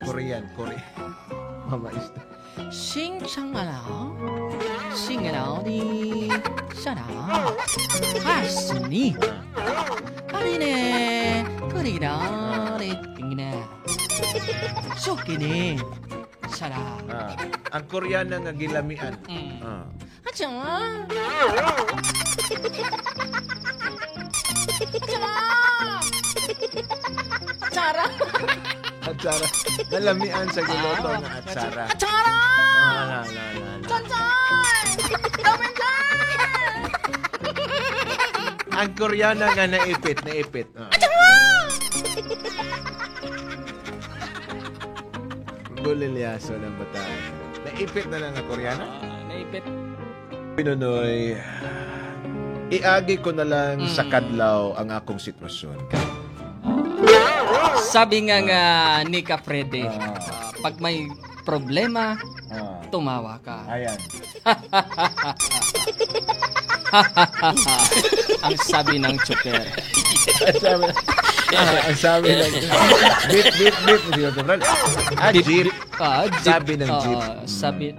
Korean, Korean. Mama Ista. 新生儿新老的下来，二十年，阿里呢？可里啦的，呢？so kini. Sara. Ah, ang Koreana nga gilamian. Ah. Acha. Acha. Atsara. Atsara. Nalamian sa giloto nga atsara. Atsara. Ah, la, la, la, la. Chanchan! Chanchan! Ang Koreana nga naipit, naipit. Ah. Gulilyaso ng bataan. Naipit na lang ang Koreana? Naipit. Pinunoy, iagi ko na lang sa kadlaw ang akong sitwasyon. Sabi nga nga ni Ka Freddy, pag may problema, tumawa ka. Ayan. Ang sabi ng tsuper. Ang sabi ng beep, beep, beep. Ah, jeep. Ah, jeep. Sabi ng jeep. Sabi,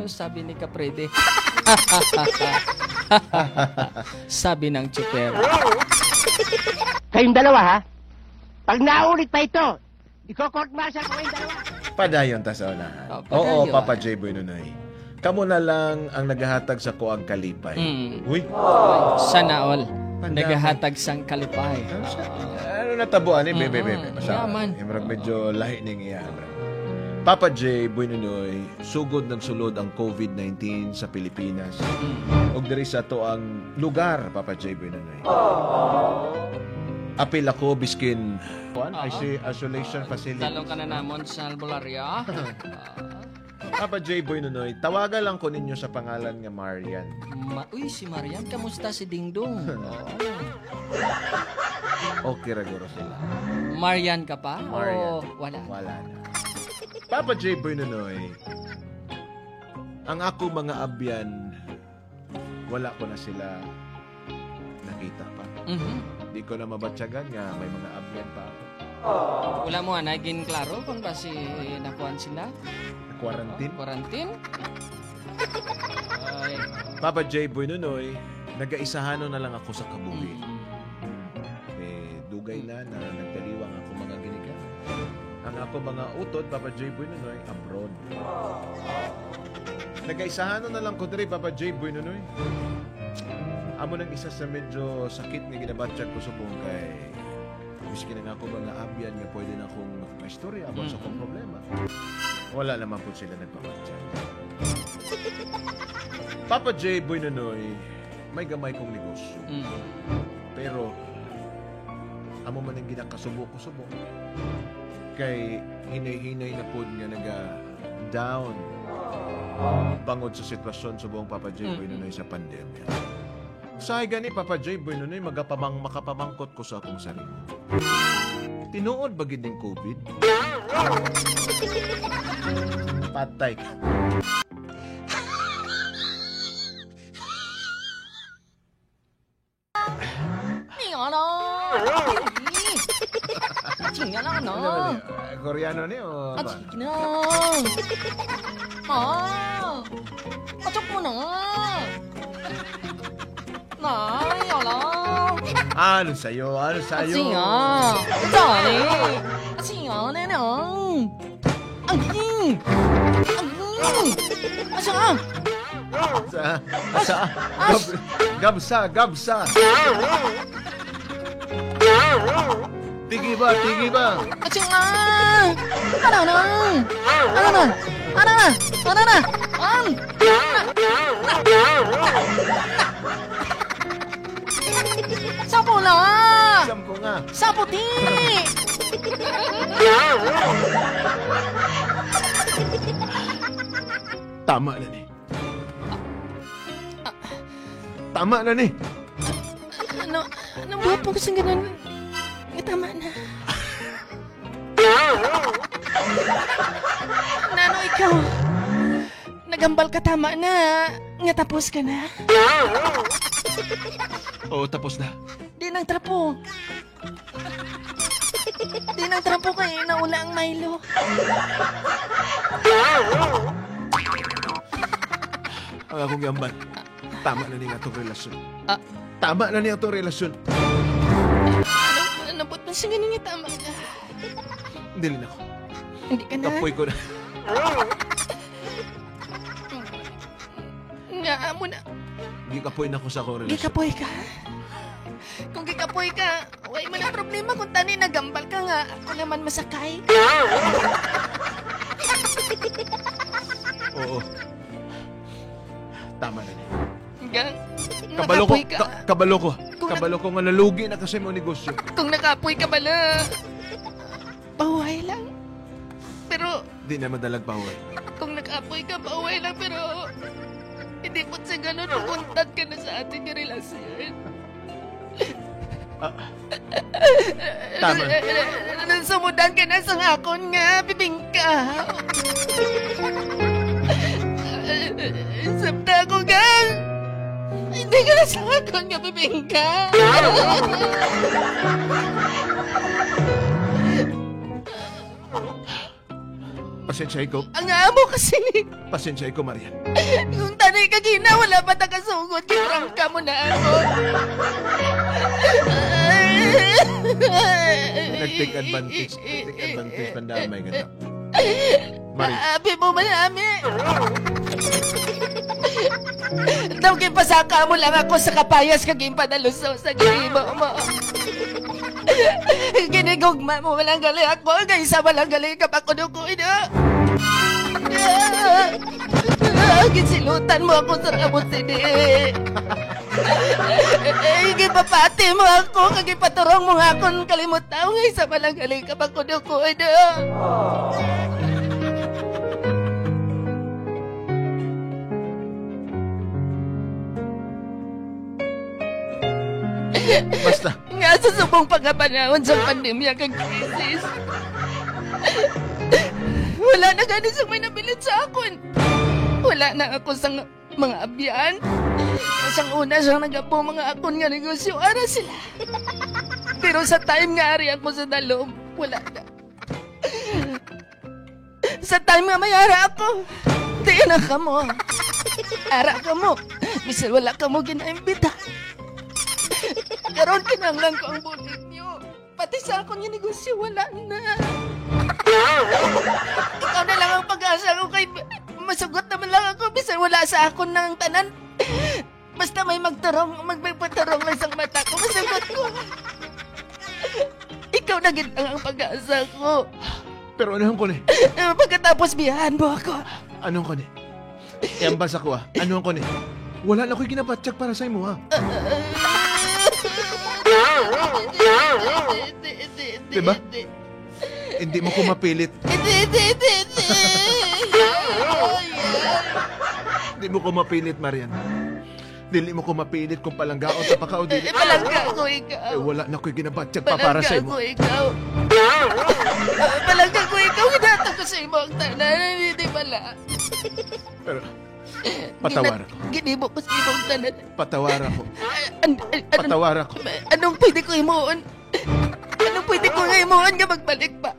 sabi ni Ka Freddy. Sabi ng tsuper. Kayong dalawa, ha? Pag naulit pa ito, iko-court martial ko kayong dalawa. Padayon ta sa unahan. Oh, padayon. Oo, Papa J. Boy Nunoy. Kamo na lang ang naghahatag sa kuang kalipay. Uy. Sana all. Pandami. Naghahatag sang kalipay. Ano natabuan eh, bebe, bebe. Basta, Yaman. Murag medyo lahi ning iya. Papa J. Boy Nunoy, sugod nagsulod ang COVID-19 sa Pilipinas. Ug diri sa ato ang lugar, Papa J. Boy Nunoy. Apil ako biskin isolation facility. Talong ka na namon sa albularya. Papa J. Boy Nunoy, tawagan lang ko ninyo sa pangalan nga Marian. Uy, si Marian, kamusta si Dingdong? Oo. Okay ra guro sila. Marian ka pa? Marian. O wala? Wala na. Papa J. Boy Nunoy, ang ako mga abyan, wala ko na sila nakita pa. Di ko na mabatyagan nga may mga abyan pa ako. Wala mo naging klaro kung ba si nakuan sila? Quarantine? Oh, quarantine? Ay. Papa J. Boy Nunoy, nagaisahano na lang ako sa kabuhi. Eh, dugay na na nagdaliwang ako mga ginikan. Ang ako mga utod, Papa J. Boy Nunoy, abroad. Nagaisahano na lang ko diri, Papa J. Boy Nunoy. Amo nang isa sa medyo sakit nga ginabatsyag ko subong kay miski na nga ako mga abyan nga pwede na akong makaistorya about sa akong problema. Wala naman po sila nagpabatsyag. Papa J. Boy Nunoy, may gamay kong negosyo. Pero, amo man ang ginakasubo ko subong. Kay hinay-hinay na po nga naga-down bangod sa sitwasyon subong Papa J. Boy Nunoy sa pandemya. Sahay gani, Papa J. Boy Nunoy, makapamangkot ko sa akong sarili. Tinuod ba gid ning COVID? Patay ka. No. Koreano ni o ba? Ano sa'yo? Ano sa'yo? Sa gabsa, gabsa. Tigi ba, tigi ba? Sampo na! Sampo nga. Samputi! Tama na ni. Tama na ni. Ano, ano ba po kasi ganun? Tama na. Nano ikaw? Nagambal ka tama na. Nga tapos ka na. Oo, tapos na. Di nang trapo. Di nang trampo kay nauna ang Milo. Ang akong giambal. Tama na ni nga itong relasyon. Ah. Tama na niya itong relasyon. Ano, nabot man siya ganun niya, tama na. Dili na ako. Hindi ka na. Kapoy ko na. Nga amo na. Gikapoy na ako sa akong relasyon. Gikapoy ka. Kung gikapoy ka, way mo na problema kung tani nagambal ka nga. Ako naman masakay. Oo. Tama na niya. Gang, Kabalo ko, nakapoy ka. kabalo ko. Kung Kabalo ko nga nalugi na kasi mo negosyo. Kung nakapoy ka bala, pahuhay lang. Pero Di na madalag power. kung nakapoy ka, pahuhay lang. Pero hindi po sa ganun, pupuntat ka na sa ating relasyon. Tama. Sumudan ka na sa ngakon nga, bibingka. Sabta ko, gang. Hindi ka na sa ngakon nga, bibingka. Pasensya ikaw. Ang amo kasi ni... Pasensya ikaw, Marian. Kung tanay ka gina, wala pa takasugod. Kiprang ka mo na ako. Nag-take advantage. Nag-take advantage. Pandamay ka na. Marian. Abi mo manami. Daw pasaka mo lang ako sa kapayas kag panaluso sa ginimo mo. Ginigugma mo walang gali ako, kaysa walang gali ka pa kuno ko ina. Ginsilutan mo ako sa kamot sini. Gipapati mo ako, kagipaturong mo nga akong kalimutaw, kaysa walang gali ka pa kuno ko ina. Basta. Nga sa subong pagkapanahon sa pandemya kag krisis. Wala na gani sa may nabilit sa akon. Wala na ako sa mga abyan. Sang una siyang nagapo mga akon nga negosyo, ara sila. Pero sa time nga ari ako sa dalom, wala na. Sa time nga may ara ako, di na ka mo. Ara ka mo. Bisan wala ka mo ginaimbita. Karon kinahanglan ko ang bulig niyo. Pati sa akong yung negosyo, wala na. Ikaw na lang ang pag-asa ko kay masugot naman lang ako. Bisan wala sa akon ng tanan. Basta may magtarong, magpatarong lang sa mata ko. Masugot ko. Ikaw na gid lang ang pag-asa ko. Pero anong ko ni? Pagkatapos biyahan mo ako. Anong ko ni? Iambas ako ah. Anong ko ni? Wala na ako'y ginabatsyag para sa imo ah. Diba? Hindi mo ko mapilit. Hindi. Hindi mo ko mapilit, Marian. Dili mo ko mapilit kung palanggaon sa paka o dili. Palangga ko ikaw. Eh, wala na ako'y ginabatsyag pa para sa imo. Palangga ko ikaw. Palangga ko ikaw. Hinatag ko sa imo ang tanan. Hindi pala. Pero, patawar ako. Ginibo ko sa imo ang tanan. Patawar ako. Patawar ako. Anong pwede ko imuon? Anong pwede ko imuon nga magbalik pa?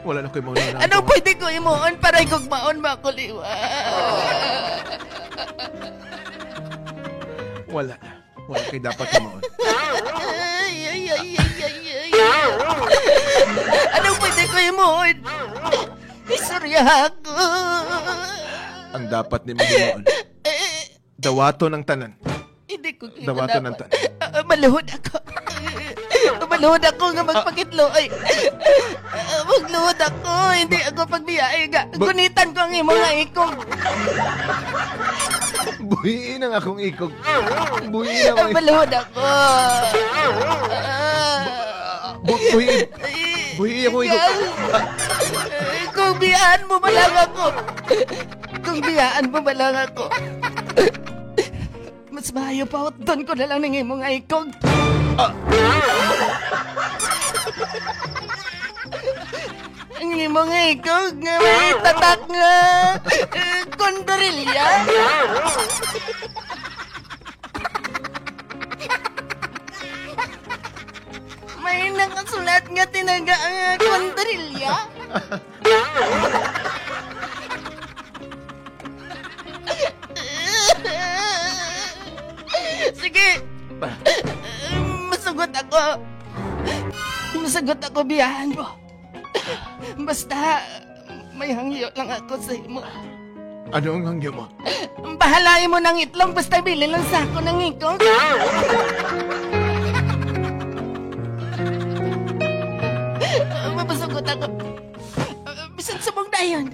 Wala na ko'y mauna na. Anong pwede ko imuon para igugmaon ba ako liwa? Wala na. Wala kay dapat imuon. Ay, ay, ay, ay, ay, ay. Anong pwede ko imuon? Isurya ako. Ang dapat ni mo himuon. Dawato ng tanan. Hindi ko Dawato ng tanan. Maluhod ako. Maluhod ako nga magpakitlo. Ay, magluhod ako. Hindi ako pagbiyahe. Gunitan ko ang imong nga ikog. Buhiin ang akong ikog. Buhiin ang akong ikog. Maluhod ako. Buhiin. Buhiin ako ikog. Kung biyaan mo ba lang ako. Kung biyaan mo ba lang ako. Mas maayo pa, doon ko na lang ng imong ikog. Ang imong ikog nga may tatak nga kondorilya. May May nakasulat nga tinaga ang kondrilya. Sige. Masagot ako. Masagot ako biyahan mo. Basta may hangyo lang ako sa imo. Ano ang hangyo mo? Bahalain mo ng itlog basta bili lang sako ng ikog. Mapasagot ako. Bisan subong dayon.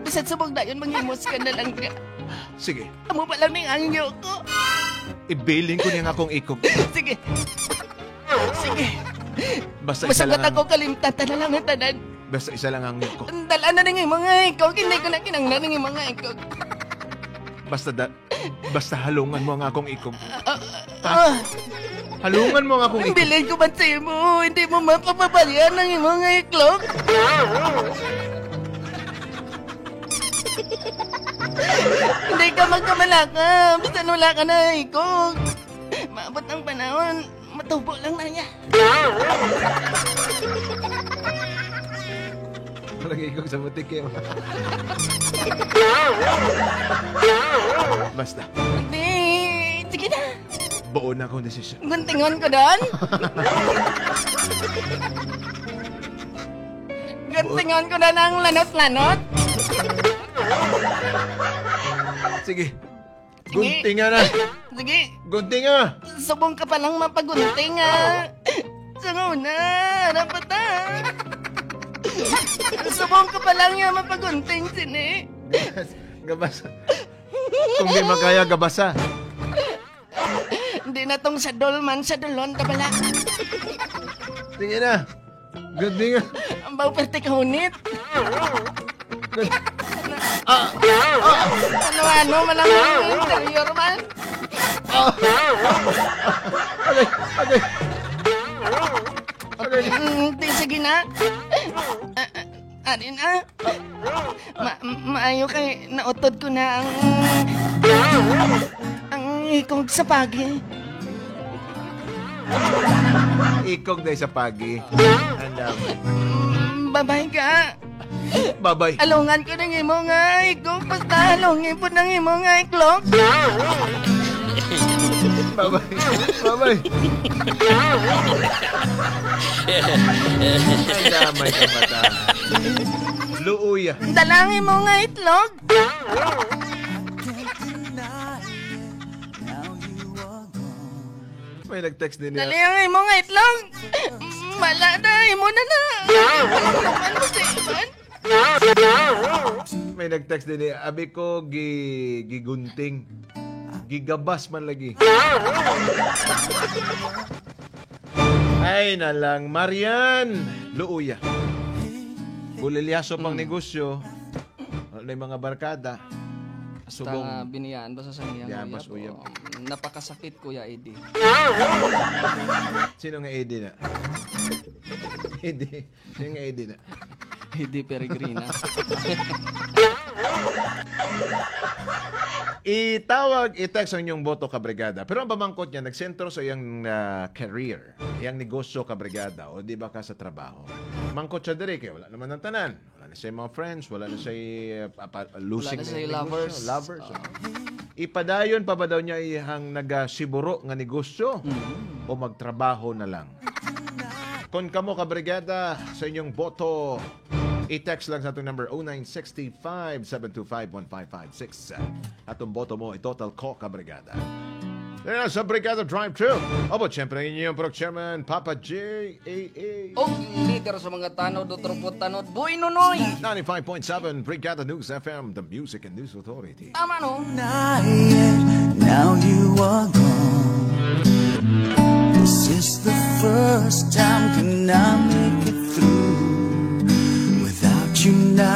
Bisan subong dayon, manghimos ka na lang ka. Sige. Amo pa lang ning angyo ko. Ibiling ko niya akong ikog. Sige. Sige. Basta isa Masagot lang ang, ako, kalimtan na lang ang tanan. Basta isa lang ang hangyo ko. Dala na ning mga ikog. Hindi ko na kinanglan ning mga ikog. Basta halungan mo ang akong ikog. Halungan mo ang akong Ang ikog. bilin ko ba sa imo? Hindi mo mapapabalian ng mga iklog. Hindi ka magkamalaka. Basta wala ka na ikog. Maabot ang panahon, matubo lang na niya. Walang ikog sa butik eh. Basta, Hindi. Sige na. Buo na akong desisyon. Guntingon ko doon. Guntingon ko na ng lanot-lanot. Sige. Sige. Guntinga na. Sige. Guntinga. Subong ka palang mapagunting ah. Sa una, dapat ah. Subong ka palang nga mapagunting sini. Gabasa. Kung di makaya, gabasa. Hindi na tong sa dolman, sa dolon ka pala. Sige na. Guntinga. Ang baw perte ka hunit. Ano-ano man ang interior man. Agay, agay. Agay. Di, sige na. Ari na. Maayo kay nautod ko na ang ikog sa pagi. Ikog na sa pagi. Andam. Babay ka. Babay. Alungan ko ng imo nga ikog. Basta alungin po ng imo nga iklog. Babay. Babay. Ay, damay ka bata. Luuya. Dalangin mo nga itlog. May nag-text din niya. Dali ang imo nga itlog. Mala na, imo na na. Walang naman mo sa iban. May nag-text din niya. Abi ko gigunting. Gigabas man lagi. Ay na lang, Marian. Luuya. Bulilyaso pang negosyo. Wala na yung mga barkada. Basta Subong. nga biniyaan ba sa sangyang Biyaan ba sa uyab? Napakasakit, Kuya Eddie. Sino nga Eddie na? Eddie. Sino nga Eddie na? Eddie Peregrina. Itawag, i-text ang inyong boto, kabrigada. Pero ang pamangkot niya, nagsentro sa iyang career, iyang negosyo, kabrigada, o di ba ka sa trabaho. Mangkot siya diri, kaya wala naman ang tanan. Wala na siya mga friends, wala na siya losing Wala na siya negosyo, lovers. Lovers. Ipadayon pa ba daw niya iyang nagasiburo nga negosyo o magtrabaho na lang? Kung kamo, kabrigada, sa inyong boto, i-text lang sa atong number 0965-725-1556. Atong boto mo, i-total ko, kabrigada. Yan sa Brigada Drive-Thru. Opo, siyempre, inyong Pro Chairman, Papa J.A.A. Og leader sa mga tanod o trupot tanod, Boy Nonoy! 95.7 Brigada News FM, the Music and News Authority. Tama no? Now you are gone. This is the first time can I make it through without you now.